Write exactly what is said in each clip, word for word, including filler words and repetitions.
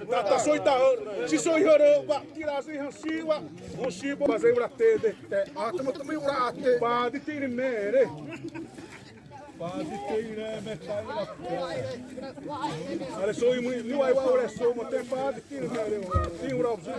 Tata soi ta, si soi hârâ wa, tira si hã si wa, hã si bâ zé ura te de te, a tamo tamo ura ate. Pa di tiri mere. Pa di tiri me ta ura. Are soi muni, ni wa wa ore so mo te pa di tiri mere. Ti ura obzu.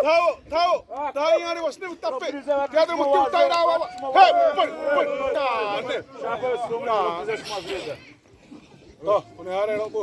Tao, tao, tao, ĩ'ãre wasne utape. Teatro mo te utai rawa. He, pun, pun, ta, ne. To, one are robo.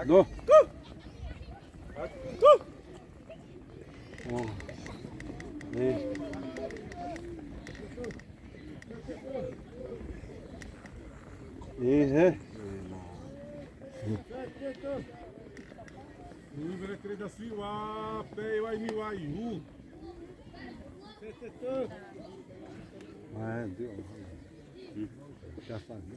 No. Oh. Ih. Ih, eh. Ni bere kreda siwa, pei wa imi wa yu. Ah, deu. Já sabe.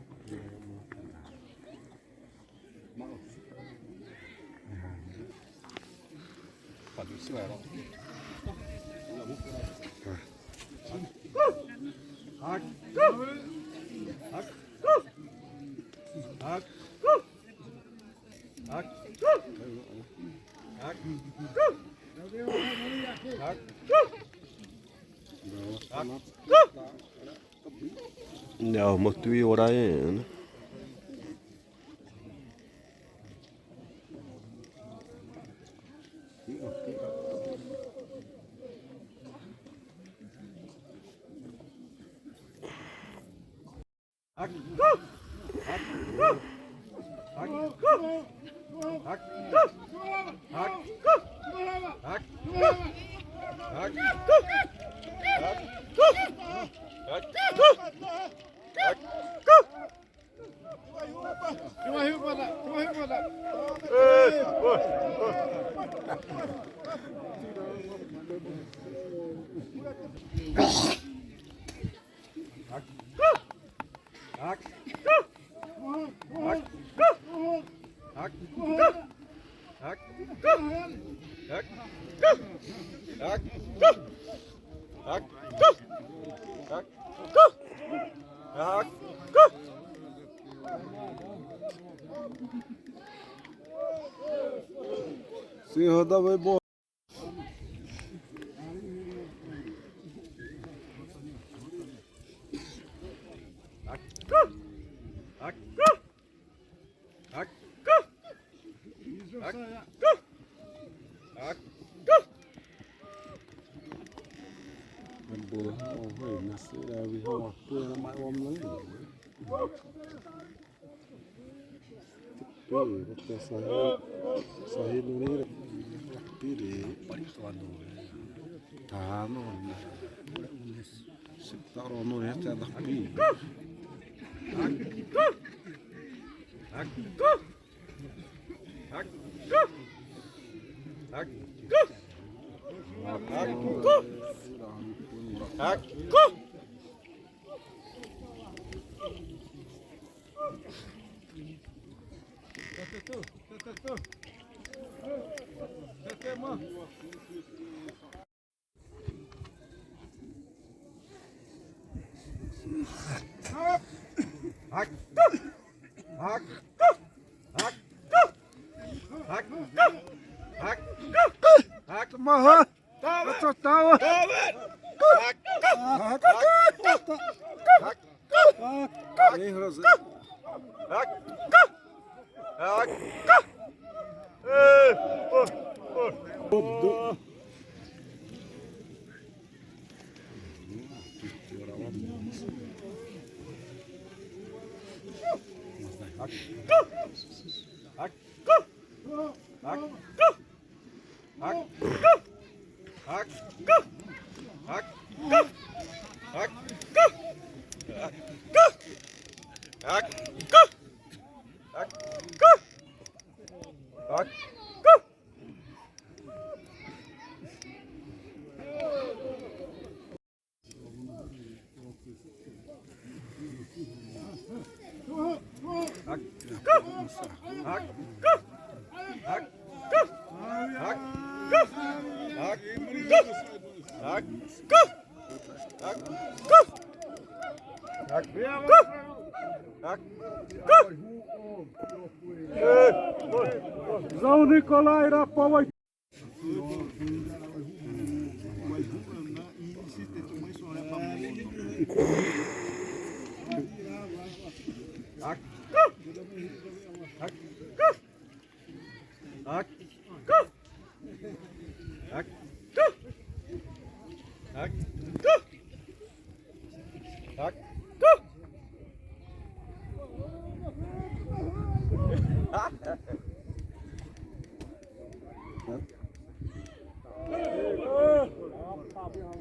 Não, matu i ora e, né? Senhor da Boi Boa. Pire, te sahi, sahi nurĩ, pire. Tá, não. Se tá, não, não é, tá da pire. Maha. Tawa. Tawa. Ih, Rosa. Zao Nicolau Irapó vai.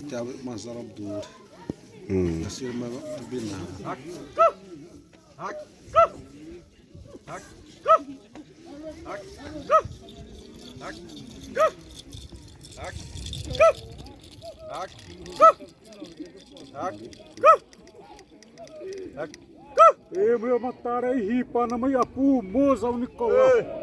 Tawi masarap dur. Hmm. Nasir ma bina. E bro, matara e hipa na mai apu moza unikala.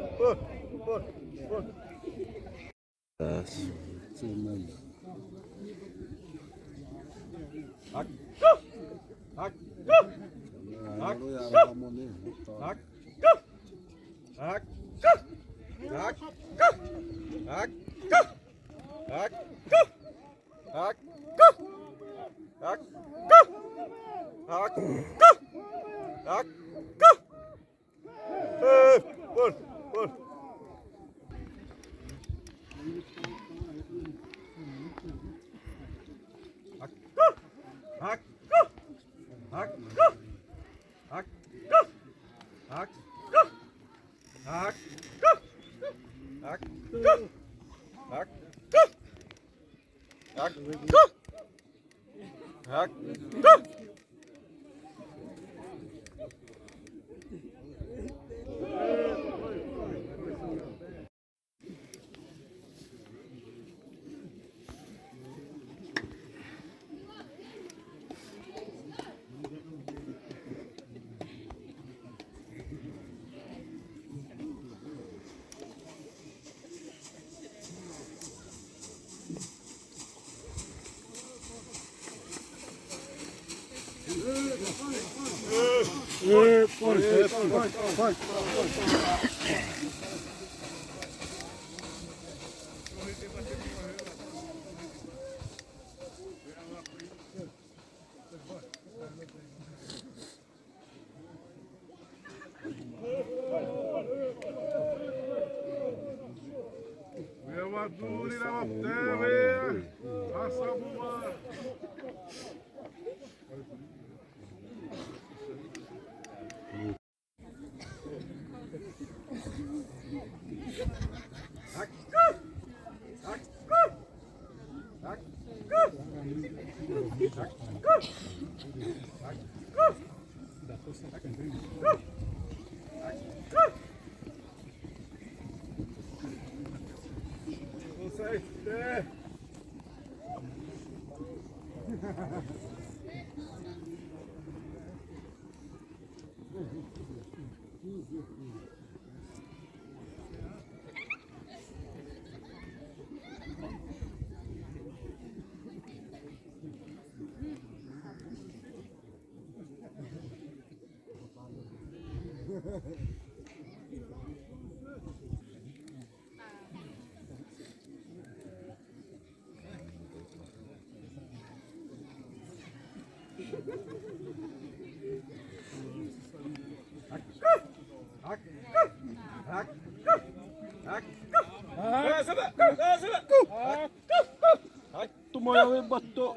Toma ya, bato.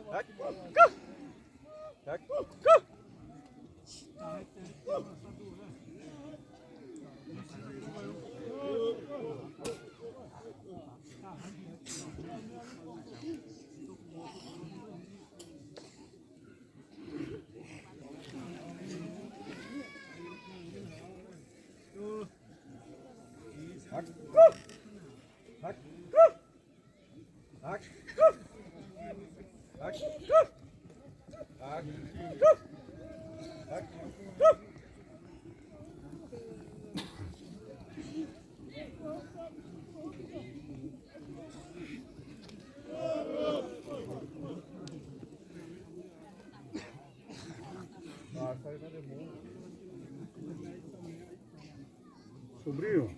Sobrinho,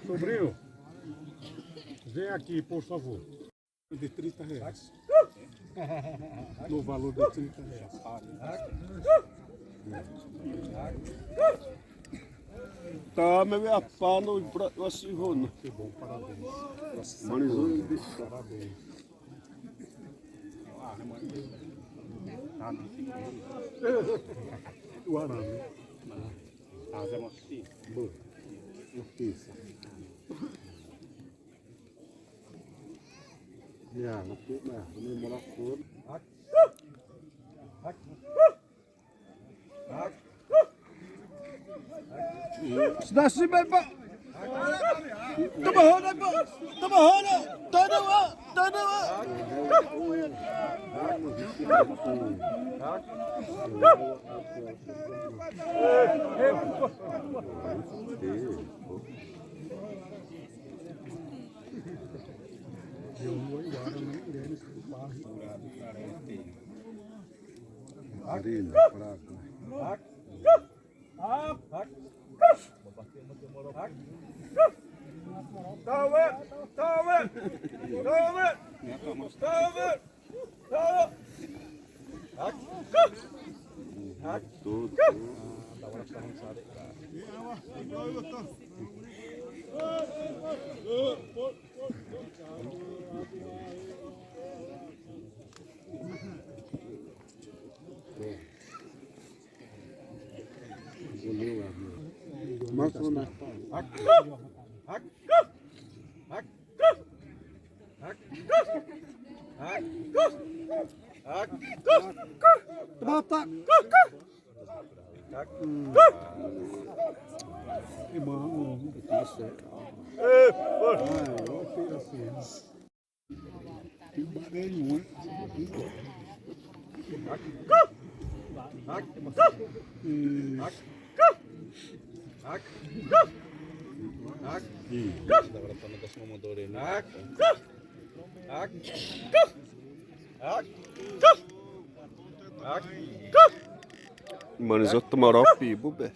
sobrinho, vem aqui, por favor. De trinta reais. No valor de trinta reais. Tá, meu apá, no bra-, assim, Rona. Que bom, parabéns. Parabéns. O arame. Boa. Isso. Ya, no, no, no, no, no. Sdasi beba. Toma hona, toma hona. Toma hona. Mano, zô toma ropi, bubé.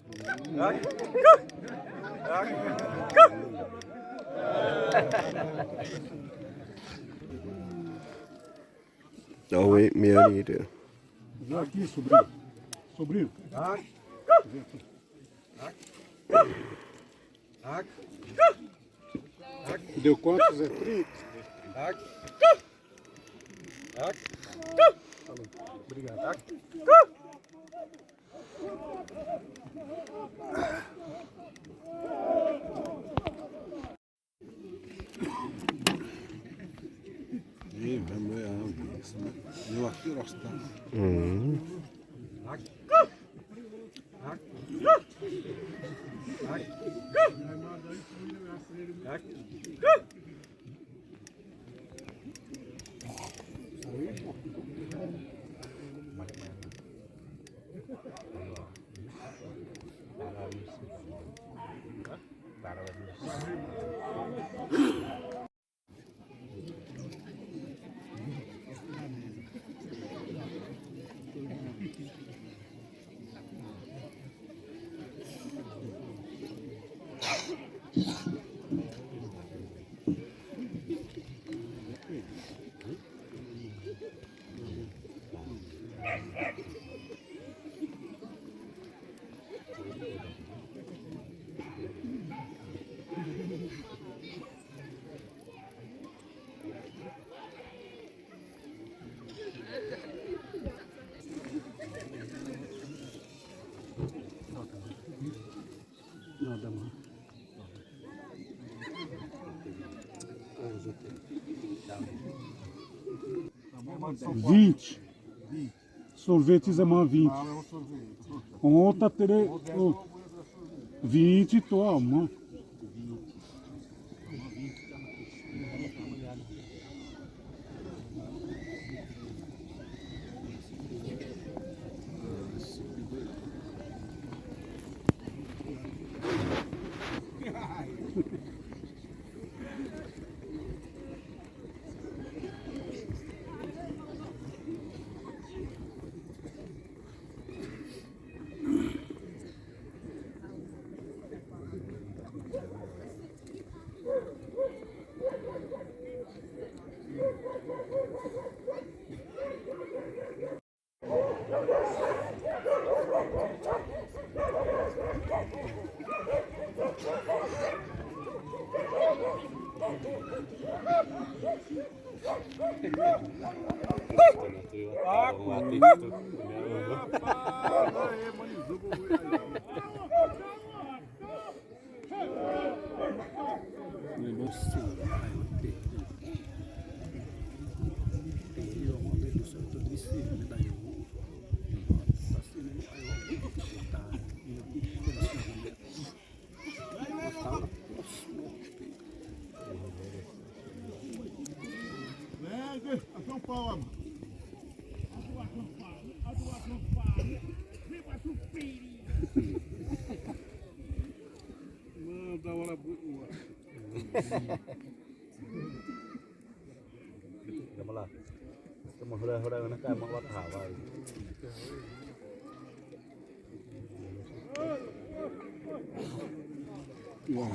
Awe, meu amigo. Vem aqui, sobrinho. Sobrinho. Deu quantos? É trinta? Obrigado. Hum. Vinte. Sorvete zé ma vinte. Ontem tere, oh, vinte tô, mano. Gâmala. Tãma hura hura na ka ma wa thawa. Wa.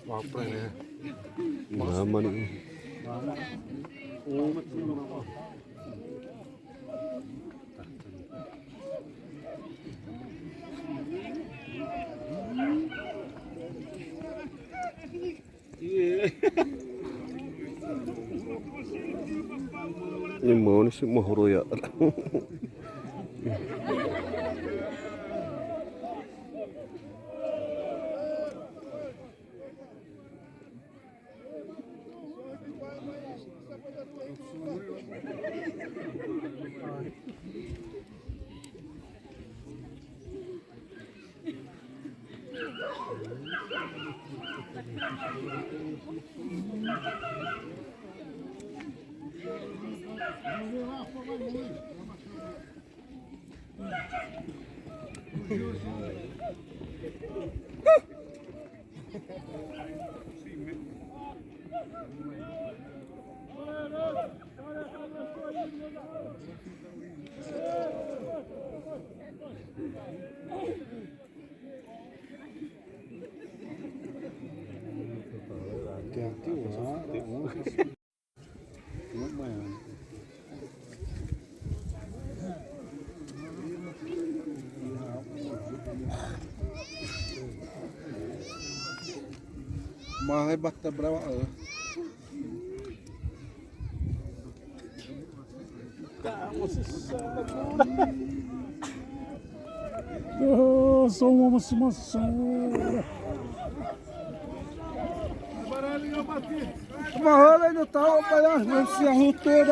Wa pre ne. Wa mani. Ĩma ni si ma hâro ya. Marre bate brava. Sou uma estimação. Marre no tal, para não se arrutar.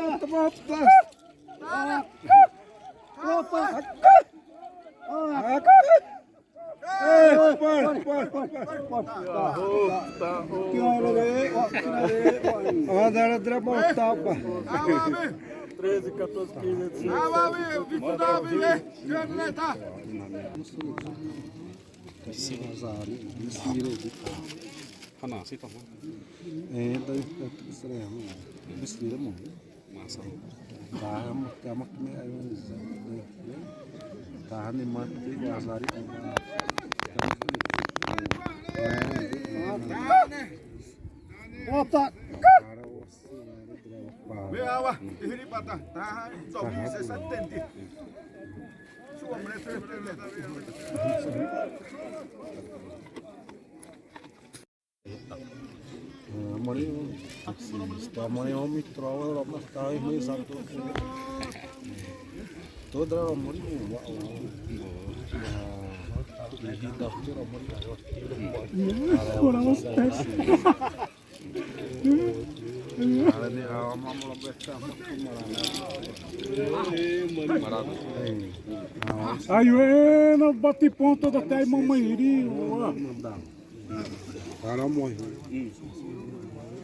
Opa! Opa! Opa! Treze, catorze, quinze, dezesseis. Hana, sita. Eh, da, da, sira mo. Masa. Taha ma, kama kami ayo. Taha ni mati wazari. Opa. Ve awa, ihiri pata. Taha, sobi se satenti. Sua mre se. Amore, amore, homem trova, ela não tá em mesa, tô. Toda amore, o, o, o, e da altura, amore. Agora você tá assim. Agora, né, a mamãe vai ficar muito mal, né? Maravilha. Aí, é, no bate ponto da Caimã Mairi, ó. Para morrer.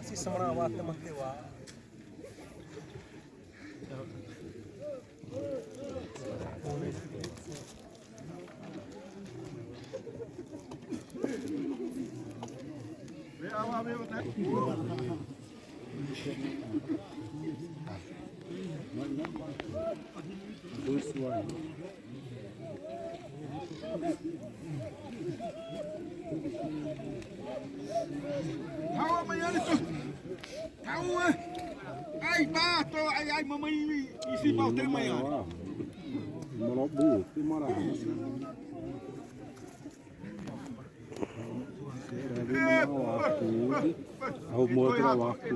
Si samrawati matewa. Tawa mayani tu. Tawa. Ai, bato, ai, ai, mamãe, isi bau te mayani. Marabu, te marabu. Ahâ, moto ra wa ku.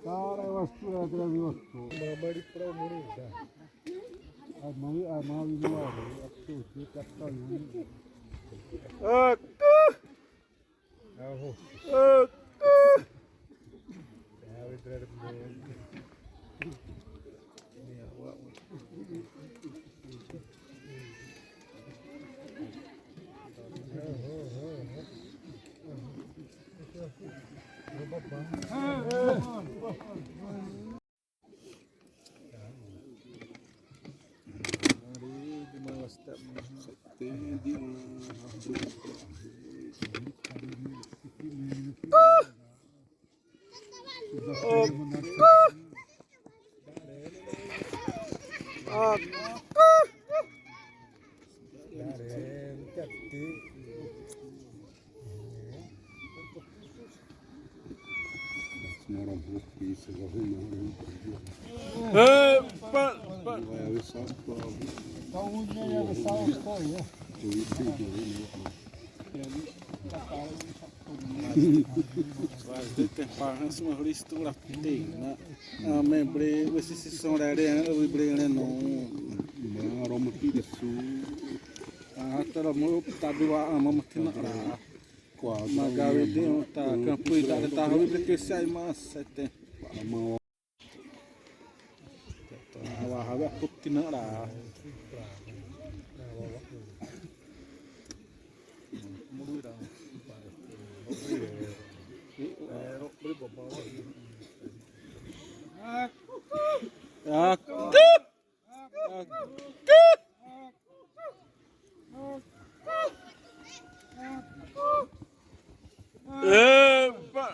Cara, eu acho que é grande, eu acho. Mamãe, pelo amor de Deus. A mãe, a mãe não é, é porque você tá falando. Ah, ah. Epa, epa. Wazde te pa hã sima huri stura te na. Ame bre wesi si sõ ré ré wi bre ré no. Ma romo ti de su. A tara mo tabi wa ama matina ra. Magawe de ta kampu ita ta hawi de ke sai ma sete. Awa hawi aputina ra. Ah, Epa,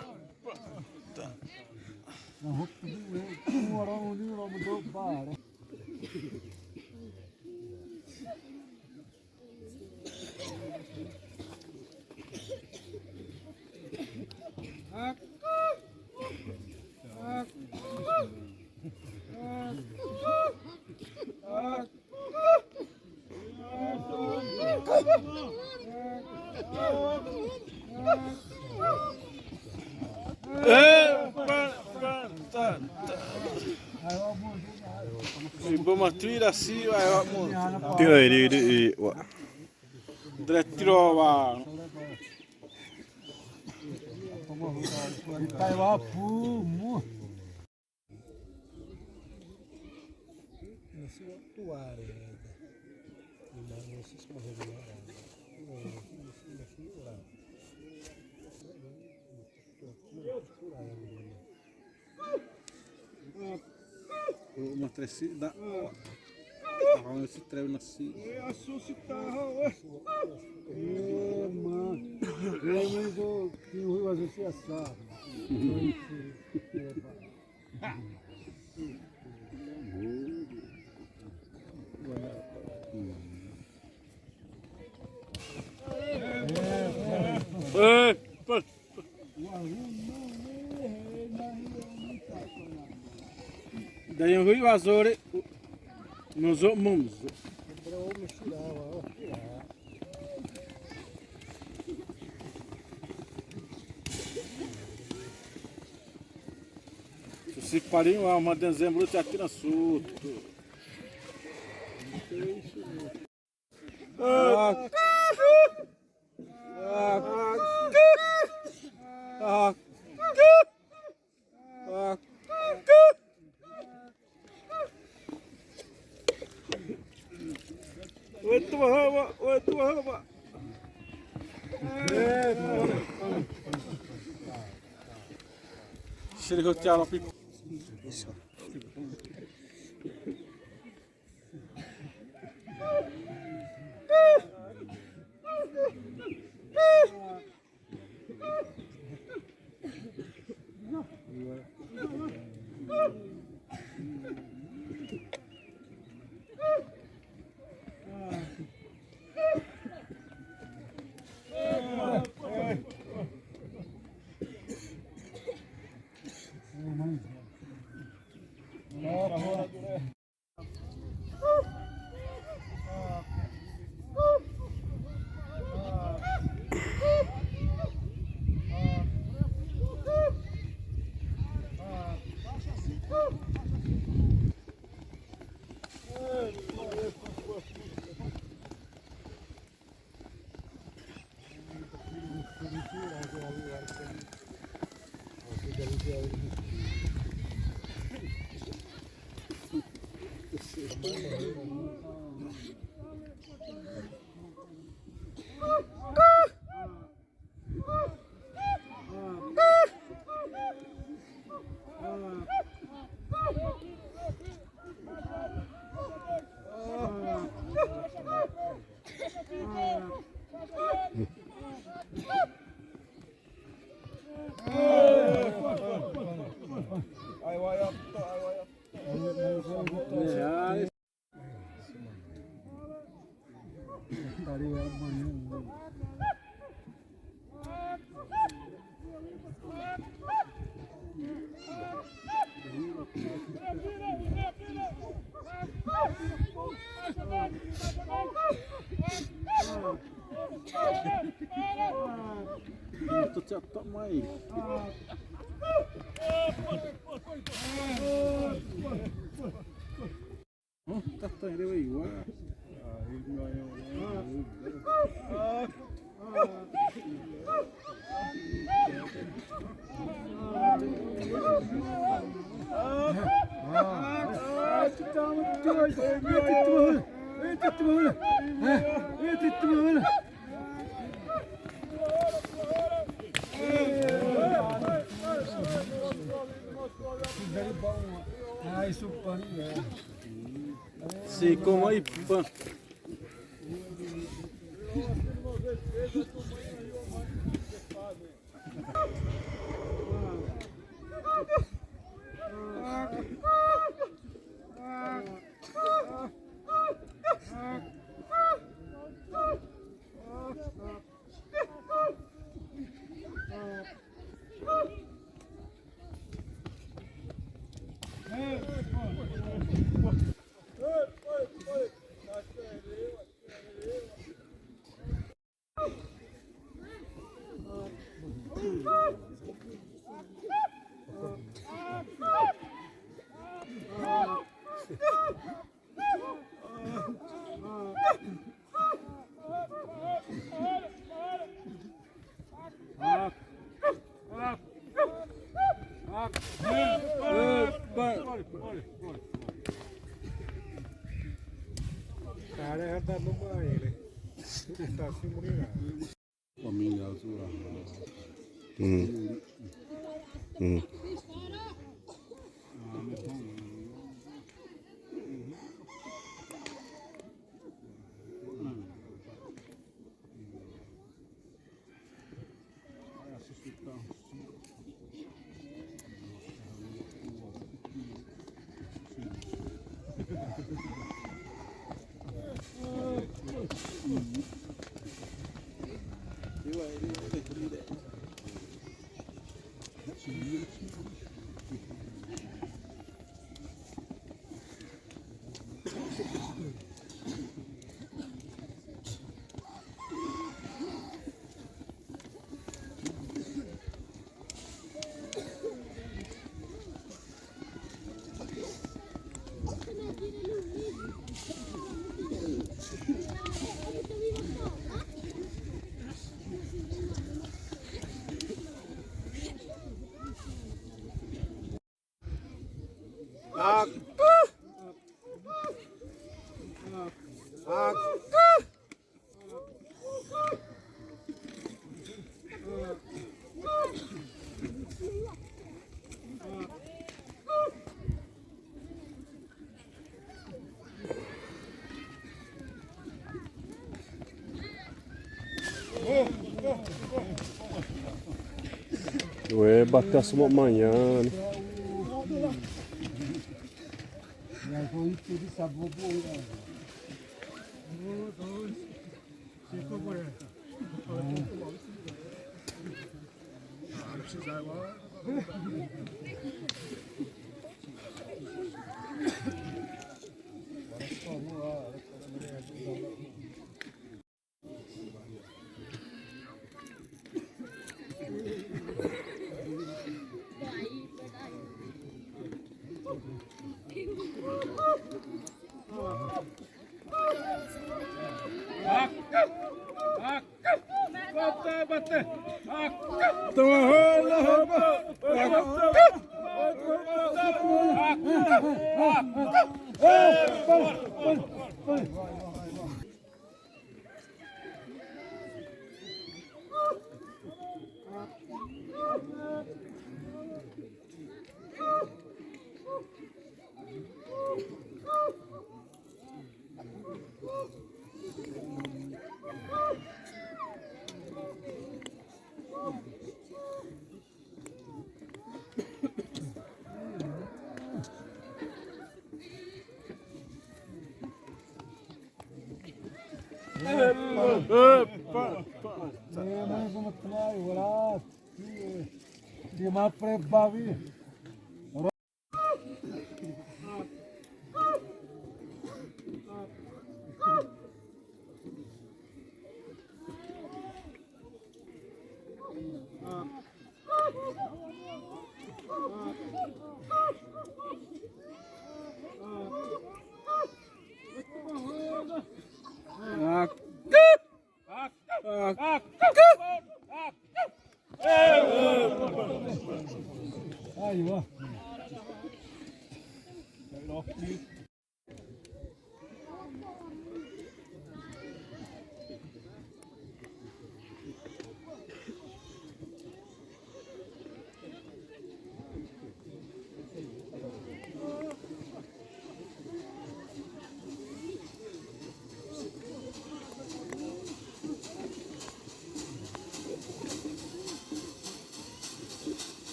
epa. Eh, pan, pan, tan, tan. Siboma tuira si wa wa mo. Tira iri iri i wa. Dre tiro wa. Uma tresi da. Awan si treu nasi. Oi, asu si taha, oi. Eh, ma. Eh, ma, so, ki hui wa si asa. Eh, pa. Daí eu vou vazore. Nós vamos. Se parinho, ah, uma dezembro te atira suto. Ah. Ah. Ah. Ah. Oito haba, oito haba. Siri hotel api. Tô te ato mai. Hã? Tá, tá, ele vai igual. Ai, supari, né? Sei como aí, pã. Hum. Hum. Ué, bater essa manhã, né?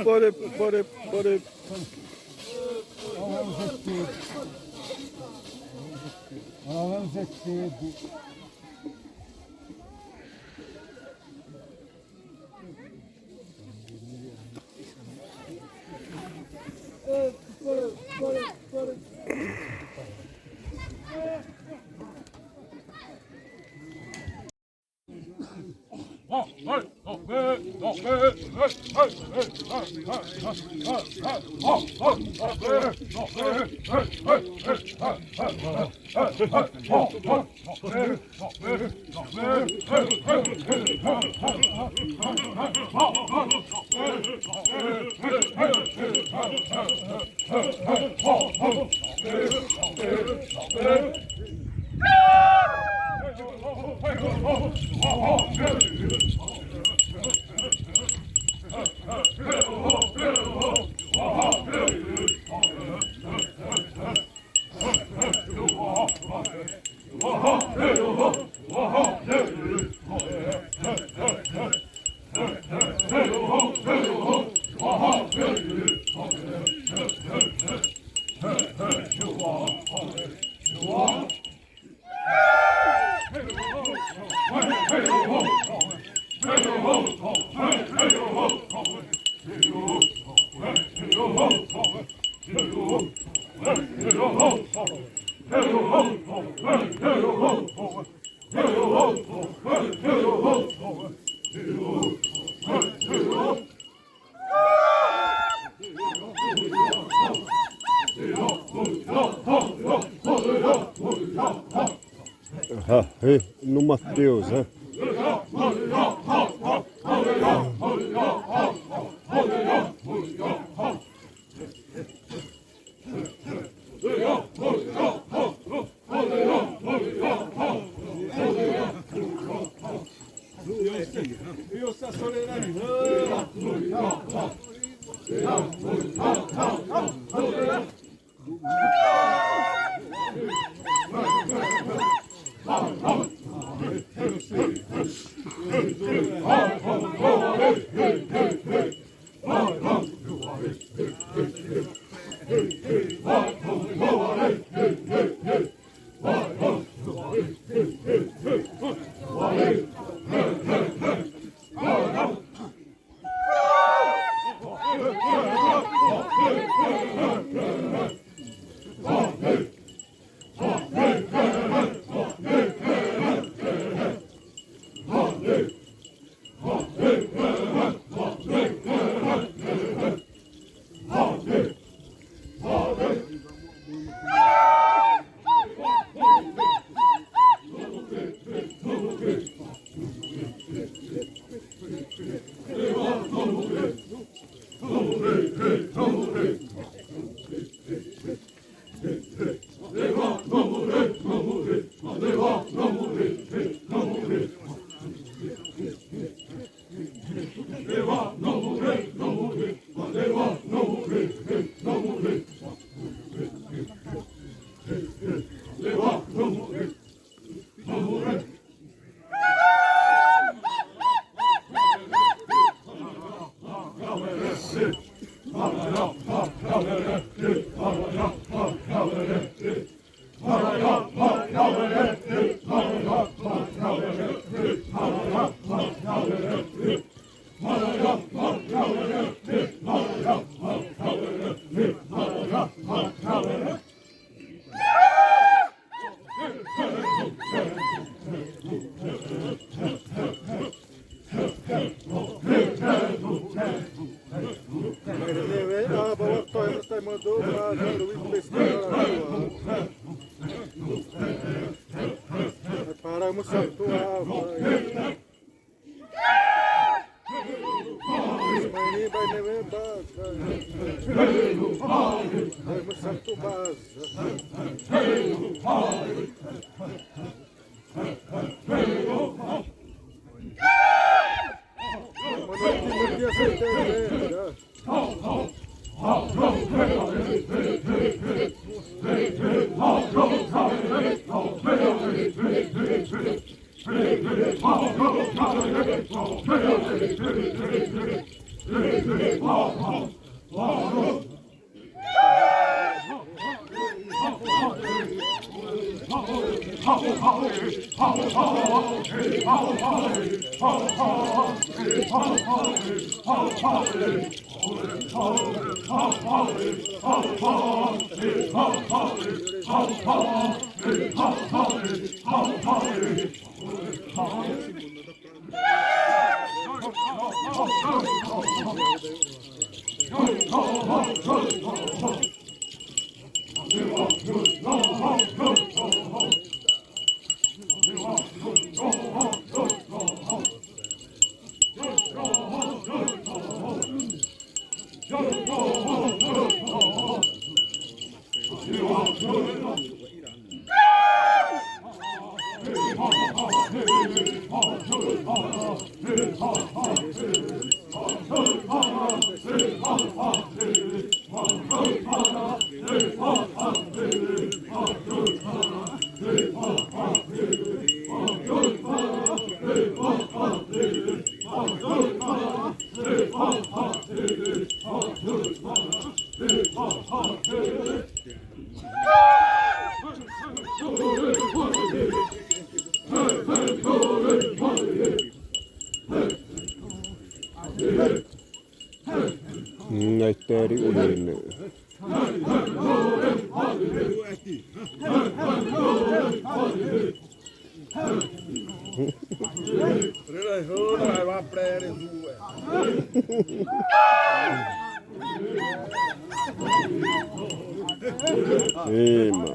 Pare, pare, pare. Hã, hã, no Mateus, hã? Para mo sa tu a. Mani bai ne we ba. Bai mo sa tu ba. Mano ti mo ti a sa te ne. Hum, ai teri ulene. Ema.